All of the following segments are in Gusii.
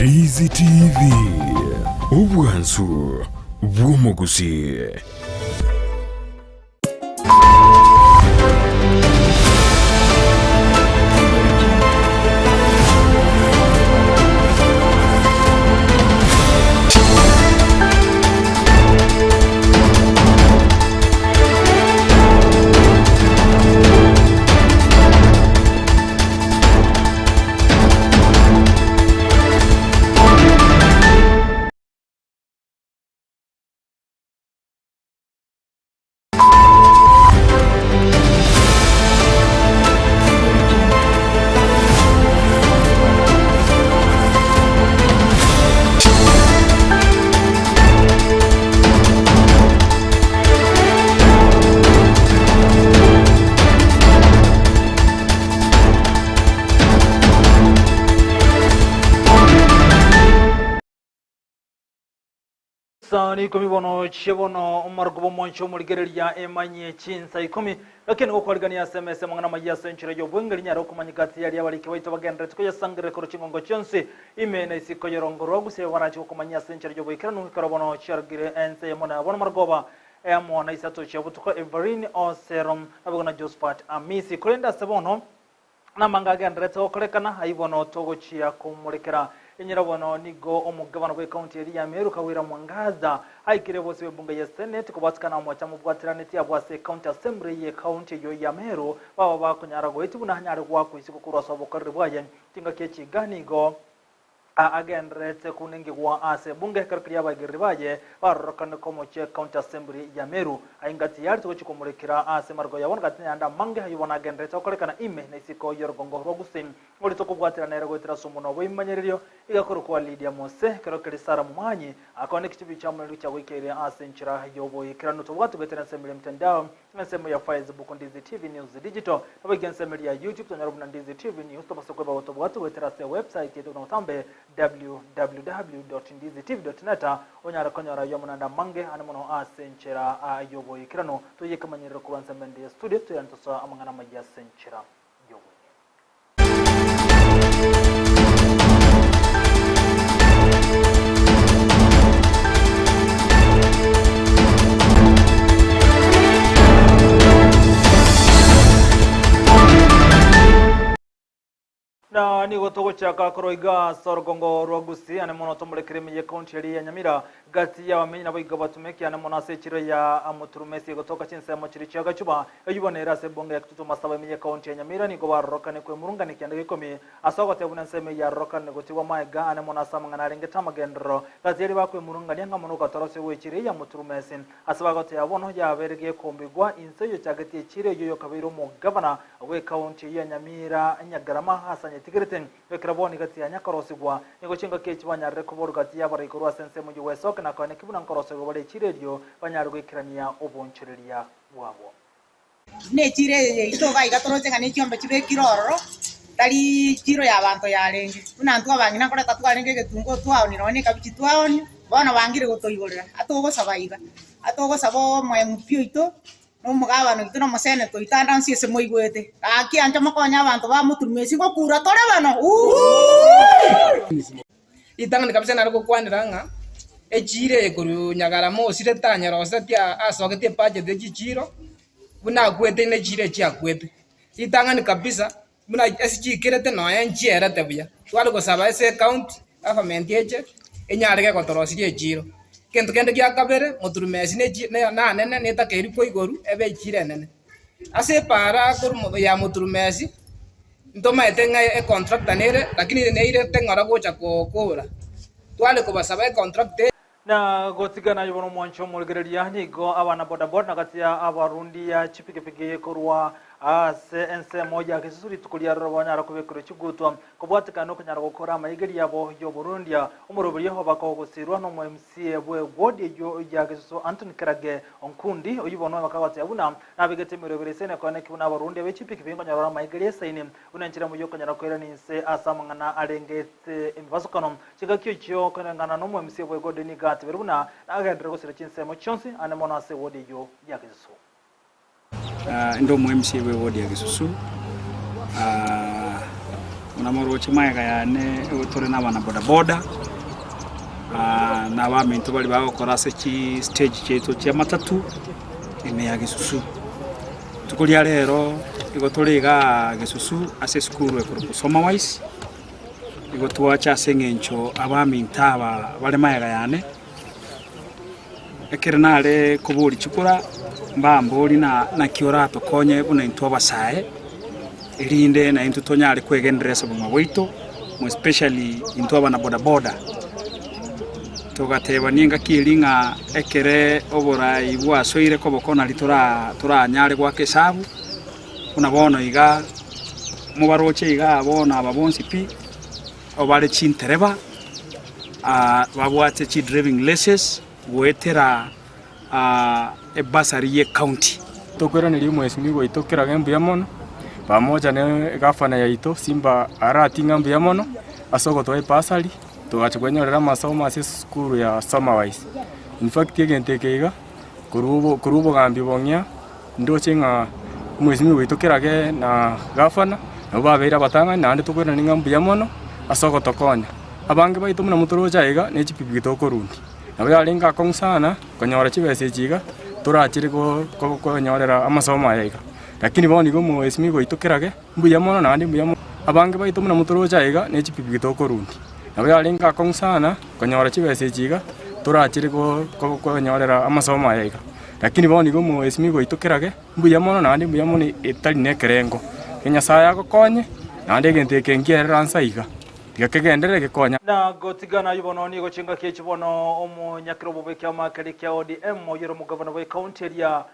Ndizi TV, obwansu bw'omogusii. Chinsa ikomi bono chie bono omoruko bw'omwancho omorigereria emanyie chinsa ikomi. Lakini gokwarigania ase emesa amang'ana amayia ase enchera y'obwengeri nyare okomanyeka ati aria abariki baito bagendererete koyasangerera korwa chingongo chionsi ime na isiko y'orongo rwa gose barache gokomanyia ase enchera y'oboikeranu ekero bono chiarogire ense eyemo na bono marogoba eyamo na isato chia botuko Everine Osero naboigo na Josphat Amisi korende ase bono Namanga agendererete gokorekana, ayio bono togochia komorekera. Inyora bono nigo omogabana bw'ecounty eria ya Meru Kawira Mwangaza aikire bosio bw'ebunge ya Senate kobatikana omocha amobwateranetie abwo ase ecounty assembly y'ecounty eyio ya Meru baba bakonyara goetia buna anyare goakwa isiko korwa ase obokoreri bwaye. Chingaki echi iga nigo agendererete kounengigwa ase ebunge ekero keria abaigereri baye barorokane komochia County Assembly ya Meru. Ainga tiyari togochia komorekera ase amarogo ya bono gati nayande amange ayio bono agendererete gokorekana ime na isiko y'orogongo rwa Gusii. Oria tokobwatera nere goetera ase omonwa bw'ebimanyererio iga akorokwa Lydia Mose ekero keria Sarah Momanyi akona ekichubi chiamonerio chiagoikeire ase enchera y'oboikeranu. Tobwate goetera ensemo ya mtandao Ensemo ya Facebook Ndizi TV News Digital, naboigo ensemo eria ya YouTube tonyore buna Ndizi TV News, tobase kweba gotobwati goetera ase ewebsite yaito buna botambe www.ndizitv.net onyare konyora ayio amo naende amange ane mono ase enchera y'oboikeranu. Toyie ekemanyerero korwa ensemo ende ya studio toirane tosoe amang'ana amayia ase enchera y'oboikeranu. Na nigo togochaka korwa iga ase orogongo rwa Gusii, ane mono tomorekere ime ye county eria ya Nyamira, gati y'abamenyi nabo iga batumeke ane mono ase echiro ya Muturumesi egotoka chinsemo chiria chia Gachuba, Eyio bono ere ase ebunge ya Kitutu Masaba ime y'Ekaunti ya Nyamira nigo barorokane kwemurungania ekianda gia ikomi ase ogoteba buna ensemo eyio yarorokane gotigwa maega ane mono ase amang'ana arengete amagenderero gati eria bakwemurungania ng'a mono ogatorosia gw'echiro eyio ya Muturumesi ase bagoteba bono yabeire gekombigwa inse oyochagetie echiro eyio oyokabeire omogavana bw'Ekaunti eyio ya Nyamira Nyagarama ase anyetigerete Ekero bono gati ya nyakorosigwa, nigo chingaki echi banyarire koborwa gati y'abarai korwa ase ensemo y'ogwesokia na koeneki buna nkorosegwa bare echiro erio banyare goikerania obonchoreria bwabo. Buna echiro eye yaito iga iga toroche ng'a nechiombe chibekire ororo, tari chiro y'abanto yarenge. Buna intwe abang'ina nkoreta twarenge egetunguo twaonia nonya na ekabichi twaonia, bono bangire gotoigorera, atogosaba iga, atogosaba omo-MP oito, na omogabana oito, na omoseneta oito, ande onsi ase moigwete. Gaki anche mokonye abanto ba Muturumesi ngokura tore bono, uuii! Ritang'ani kabisa nare gokwanera ng'a echiiro eye korwa Nyagarama osire tanyeroseti asogetie ebudget ye chichiiro, buna akwete ne chiiro echio akwete. Ritang'ani kabisa, buna ase chiikerete nonya nchierete buya, tware gosaba ase ecounty government eche, enyare gotoroseria echiiro. Egento kende gia kabere, moturumesi ne echi nanene netakeiri koigorwa ebe echiiro enene. Ase epaara korwa ya moturumesi. Ntomaete ng'a econtractor nere, lakini neirete ng'ora gocha kokoora. Tware kobasaba econtractor. Na gotigana aye bono omwancho omorigereria, nigo abana bodaboda na gati ya abarundia chipigipigi korwa ase ensemo ya Gesusu rituko ria rero banyara kobekerwa chigutwa kobwatekana nokonyara gokora amaigeria abo y'oborundia. Omoroberio bakogosirwa nomo MCA bwe ward eyio ya Gesusu Anthony Kerage Onkundi oyio bono bakagoteba buna Nabegete emerobera esaini ekoeneki buna abarundi abe chipikipiki nkonyora ore amaiga esaini, buna enchera emo y'okonyora koirania inse ase amang'ana arengete emebasokano. Chingaki echio koreng'ana n'omoemisia bw'egodi nigo atebire buna nagenderere gosira chinsemo chionsi ane mono ase ewodi eyio ya Gesusu. Inde omo MCA bw'ewodi ya Gesusu. Buna moroche magega yane igo tore na abana boda boda, na abaminto baria bagokora ase chistage chiaito chia matatu ime ya Gesusu. Rituko ria rero igo tore igaa Gesusu ase esukuru ekorokwa Soma Wise, igo twacha ase eng'encho abaminto aba bare magega yane, ekero nare koboria chikura, mbambori na naki oratokonye buna intwe abasae, erinde naintwe tonyare kwegenderera ase obogima bwaito, more especially intwe abana boda boda. Togatebania engaki eria ng'a ekere oborai bwasoire koboko nari tora toranyare goaka esabu, buna bono iga mobaroche igaa bono aba bonsi pi, obare chintereba, babwate chidriving license goetera ebasari y'ecounty. Tokoiraneria omwesimigwa oito kera mbuya mono, pamoja ne egavana yaito Simba Arati ng'a mbuya mono ase ogotoa ebasari, togacha kwenyorera amasomo ase esukuru ya Soma Wise. In fact egento eke iga, korwa obo korwa obogambi bong'ea, ndoche ng'a omwesimigwa oito kerage na gavana, nabwo babeire abatang'ani naende tokoiraneria ng'a mbuya mono ase ogotokonya. Abange baito buna motoroche aiga, ne chipikipiki tokorundia. Nabo yarenge akong'u sana konyora chibesa echi iga, torachire konyorera amasomo aya iga. Lakini bono iga omoesimigwa oito kerage, mbuya mono naende mbuya mono. Abange baito buna motoroche aiga, ne chipikipiki tokorundia. Nabo yarenge akong'u sana konyora chibesa echi iga, torachire konyorera amasomo aya iga. Lakini bono iga omoesimigwa oito kerage, mbuya mono naende mbuya mono etari na ekerengo. Nyasaye agokonye, naende egento eke nkiarere anse aiga. Tiga kegenderere gekonya. Na gotigana ayio bono nigo chingaki echi bono omonyakera obobe ekiama keria kia ODM oyio ore omogavana bwe county eria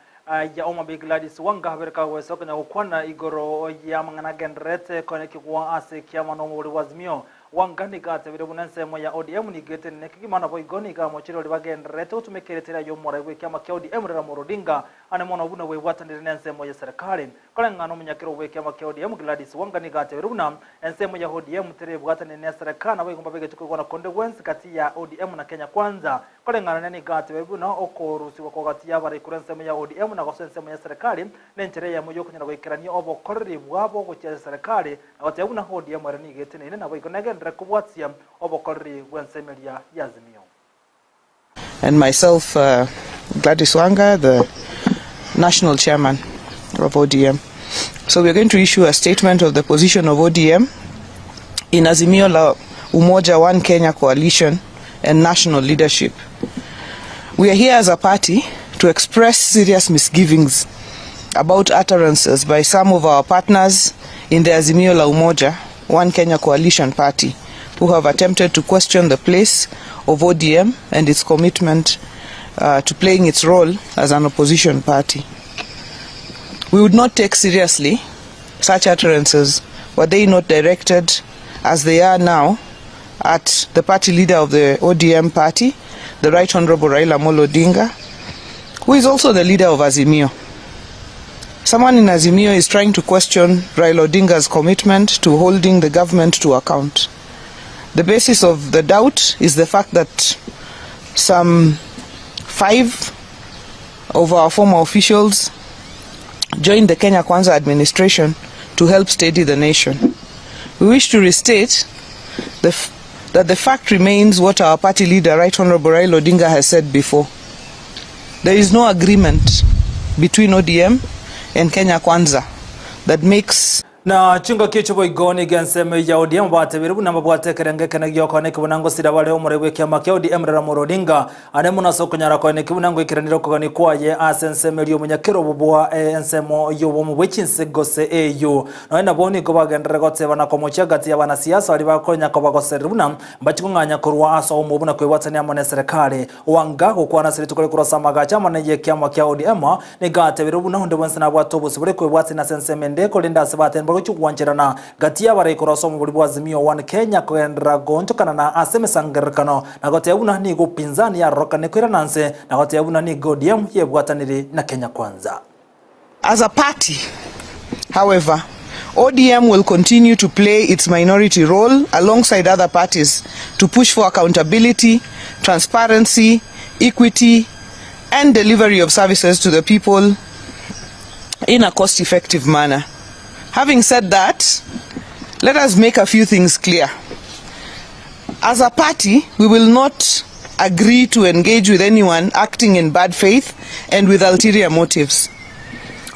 ya Homa Bay Gladys Wanga abere kagwesa okonya gokwana igoro y'amang'ana agendererete koenekigwa ase ekiama na omobori bwa Azimio. Wanga nigo atebire buna ensemo ya ODM nigo etenene kegima naboigo nigo amochire oria bagendererete gotumeka eritera y'omorai bw'ekiama kia ODM Raila Amolo Odinga ane mono buna bwebwatanire nensemo y'eserekari. Koreng'ana omonyakerogo bw'ekiama kia ODM Gladys Wanga nigo atebirie buna ensemo ya ODM terebwatanire ne eserekari naboigo mbabegete koigwana konde gwensi gati ya ODM na Kenya Kwanza. Koreng'ana nere nigo atebirie buna okorusigwa kwa gati y'abarai korwa ensemo ya ODM na gosoa ensemo y'eserekari nenchera eyemo y'okonyara goikerania obokoreri bwabo gochia ase eserekari na goteba buna ODM ere nigo eteneine naboigo negenderere kobwatia obokoreri bw'ensemo eria y'Azimio. And myself Gladys Wanga the national chairman of ODM. So we are going to issue a statement of the position of ODM in Azimio la Umoja One Kenya coalition and national leadership. We are here as a party to express serious misgivings about utterances by some of our partners in the Azimio la Umoja One Kenya coalition party who have attempted to question the place of ODM and its commitment uh, to playing its role as an opposition party. We would not take seriously such utterances were they not directed as they are now at the party leader of the ODM party, the Right Honorable Raila Amolo Odinga, who is also the leader of Azimio. Someone in Azimio is trying to question Raila Odinga's commitment to holding the government to account. The basis of the doubt is the fact that some five of our former officials joined the Kenya Kwanza administration to help steady the nation. We wish to restate the f- that the fact remains what our party leader, Right Honorable Raila Odinga, has said before. There is no agreement between ODM and Kenya Kwanza that makes Na chingaki echio boigo nigo ensemo ya ODM batebire buna mbabwate ekerengo ekenene gi'okoeneki buna ngosira bare omorei bw'ekiama kia ODM Raila Amolo Odinga ande mono ase okonyara koeneki buna ngoikeranire okogania kwaye ase ensemo eria omonyakera obobua ensemo y'obomo bwe chinse gose AU. Nonya nabwo nigo bagenderere goteba na komochia gati y'abanasiasa baria bakonya kobagoserera buna mbachi kong'anya korwa ase obomo buna kwebwatania amo neserekari. Wanga gokwana ase rituko rikorwa ase amagacho amanene y'ekiama kia ODM, nigo atebire buna onde bwensi nabwate obosibore kwebwatania ase ensemo ende korende ase bateni bagochia gwancherana gati y'abarai korwa ase omobori bwa Azimio One Kenya kogenderera goonchokana na ase emesangererekano na goteba buna nigo upinzani yarorokane koirana nse na goteba buna nigo ODM yebwatanire na Kenya Kwanza. As a party, however, ODM will continue to play its minority role alongside other parties to push for accountability, transparency, equity, and delivery of services to the people in a cost-effective manner. Having said that, Let us make a few things clear. As a party, we will not agree to engage with anyone acting in bad faith and with ulterior motives.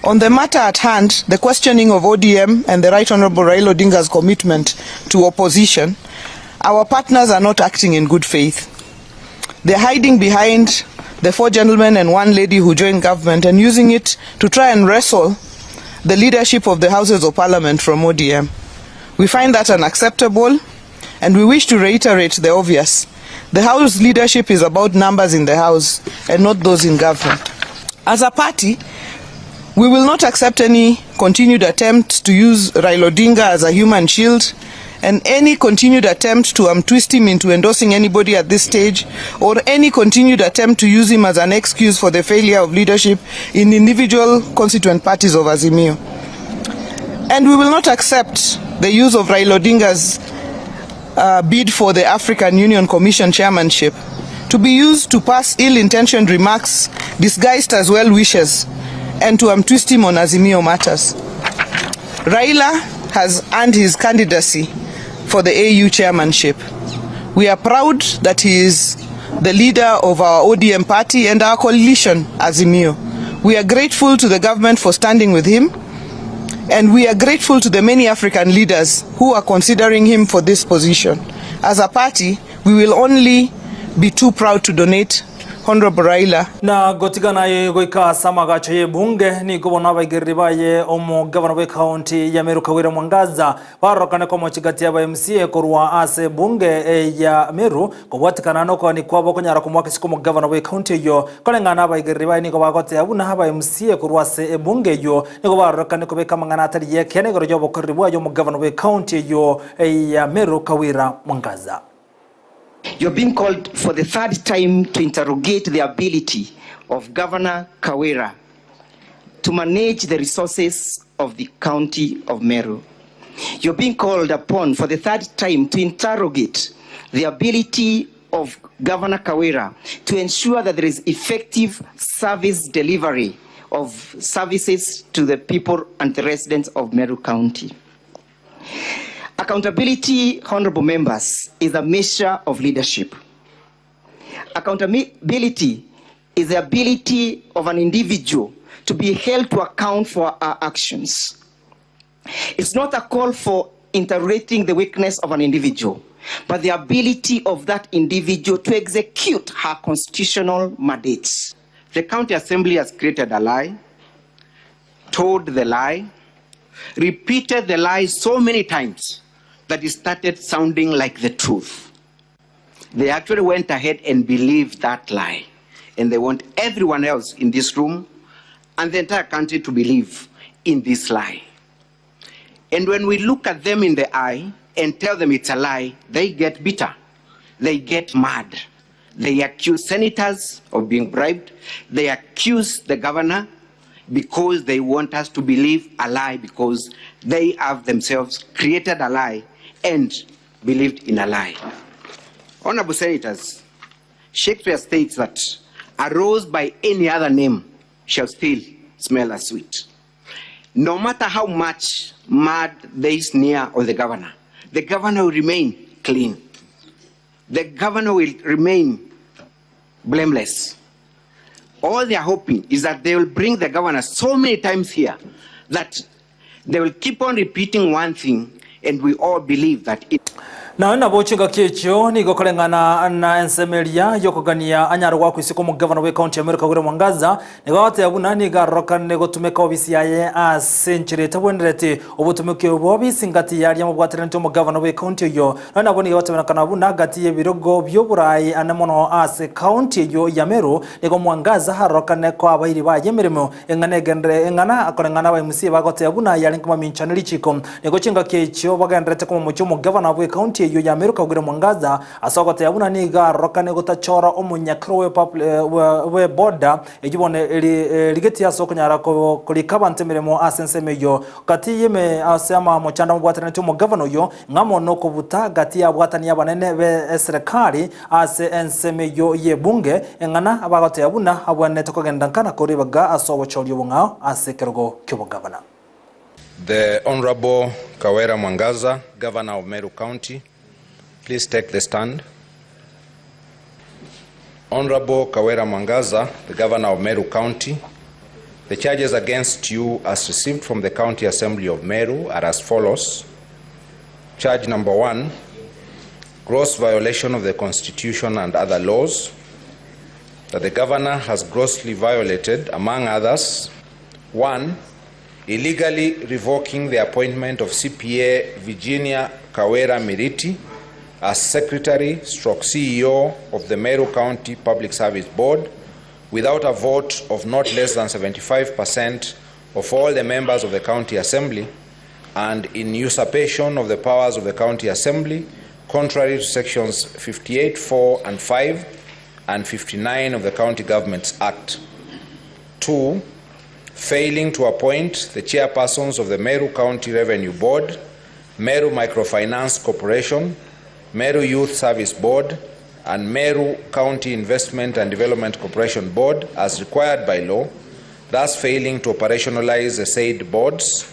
On the matter at hand, the questioning of ODM and the Right Honorable Raila Odinga's commitment to opposition, our partners are not acting in good faith. They're hiding behind the four gentlemen and one lady who joined government and using it to try and wrestle the leadership of the Houses of Parliament from ODM. We find that unacceptable and we wish to reiterate the obvious. The House leadership is about numbers in the House and not those in government. As a party, we will not accept any continued attempt to use Raila Odinga as a human shield and any continued attempt to twist him into endorsing anybody at this stage or any continued attempt to use him as an excuse for the failure of leadership in individual constituent parties of Azimio. And we will not accept the use of Raila Odinga's bid for the African Union Commission chairmanship to be used to pass ill-intentioned remarks disguised as well wishes and to twist him on Azimio matters. Raila has earned his candidacy for the AU chairmanship. We are proud that he is the leader of our ODM party and our coalition, Azimio. We are grateful to the government for standing with him, and we are grateful to the many African leaders who are considering him for this position. As a party, we will only be too proud to donate Honorable Raila. Na gotigana aye goika ase amagacho y'ebunge, nigo bono abaigereri baye omogabana bw'ekaunti ya Meru Kawira Mwangaza barorokane komochia gati y'aba MCA korwa ase ebunge ya Meru kobwatikana nokogania kwabo konyara komoaka isiko omogabana bw'ekaunti eyio. Koreng'ana abaigereri baye nigo bagoteba buna aba MCA korwa ase ebunge eyio nigo barorokane kobeka amang'ana atari y'ekeene igoro y'obokoreri bwaye omogabana bw'ekaunti eyio ya Meru Kawira Mwangaza. You're being called for the third time to interrogate the ability of Governor Kawira to manage the resources of the county of Meru. You're being called upon for the third time to interrogate the ability of Governor Kawira to ensure that there is effective service delivery of services to the people and the residents of Meru County. Accountability, honorable members, is a measure of leadership. Accountability is the ability of an individual to be held to account for our actions. It's not a call for interrogating the weakness of an individual, but the ability of that individual to execute her constitutional mandates. The County Assembly has created a lie, told the lie, repeated the lie so many times that it started sounding like the truth. They actually went ahead and believed that lie. And they want everyone else in this room and the entire country to believe in this lie. And when we look at them in the eye and tell them it's a lie, they get bitter. They get mad. They accuse senators of being bribed. They accuse the governor because they want us to believe a lie, because they have themselves created a lie and believed in a lie. Honorable Senators, Shakespeare states that a rose by any other name shall still smell as sweet. No matter how much mud they smear on the governor, the governor will remain clean. The governor will remain blameless. All they are hoping is that they will bring the governor so many times here that they will keep on repeating one thing and we all believe that it Naye nabo chingaki echio nigo koreng'ana na ensemo eria y'okogania anyare goakwa isiko omogavana bw'ecounty ya Meru Kagure Mwangaza, nigo agoteba buna nigo arorokane gotumeka obisi yaye ase enchera etabwenereti obotumeki obwo obisi ngati yaria amobwateraneti omogavana bw'ecounty eyio. Nonya nabo nigo agoteberekana buna gati y'ebirogo bi'oborai ane mono ase ecounty eyio ya Meru nigo Mwangaza arorokane koa abairi baye emeremo eng'ana egenderere eng'ana koreng'ana aba MCA bagoteba buna yarenge komamincha ne richiko. Nigo chingaki echio bagendererete komomochia omogavana bw'ecounty eyio ya Meru Kagwire Mwangaza ase ogoteba buna nigo arorokane gotachora omonyakero bwe boda eyio bono erigetie ase okonyara korika abanto emeremo ase ensemo eyio. Gati y'eme ase amamochando amobwateraneti omogavana oyio ng'amo nokobuta gati y'abwatani abanene be eserekari ase ensemo eyio y'ebunge eng'ana bagoteba buna abwenerete kogenda nkana korwa ribaga ase obochori obong'ao ase ekerogo ki'obogavana. The Honorable Kawera Mwangaza, Governor of Meru County, please take the stand. Honorable Kawera Mwangaza, the Governor of Meru County, the charges against you as received from the County Assembly of Meru are as follows. Charge number one, gross violation of the Constitution and other laws that the governor has grossly violated, among others, one, illegally revoking the appointment of CPA Virginia Kawera Miriti as Secretary stroke CEO of the Meru County Public Service Board without a vote of not less than 75% of all the members of the County Assembly and in usurpation of the powers of the County Assembly, contrary to sections 58, 4 and 5 and 59 of the County Governments Act. 2. Failing to appoint the chairpersons of the Meru County Revenue Board, Meru Microfinance Corporation, Meru Youth Service Board, and Meru County Investment and Development Corporation Board as required by law, thus failing to operationalize the said boards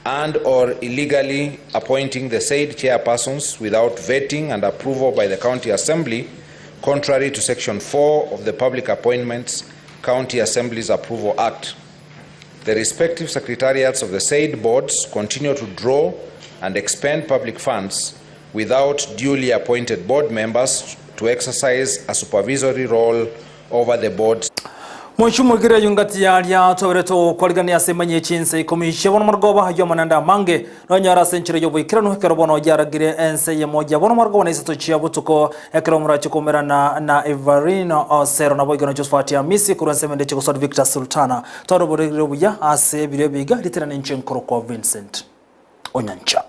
and or illegally appointing the said chairpersons without vetting and approval by the County Assembly, contrary to Section 4 of the Public Appointments County Assemblies Approval Act. The respective secretariats of the said boards continue to draw and expend public funds without duly appointed board members to exercise a supervisory role over the boards. Mwanche omwegeri ayio ngati yaria twabere tokwarigania ase emanyia ye chinsa ikomi chia bono marogoba ayio amananda amange nonyare ase enchera y'oboikeranu ekero bono yaragire ense eyemo ya bono marogoba na isato chia botuko ekero morache koumerana na Everino Osero naboigo na Josephat Amisi korwa ensemo ende chigosori Victor Sultana. Twaroboreire buya ase ebiro ebi iga ritera ninche nkorokwa Vincent Onyancha.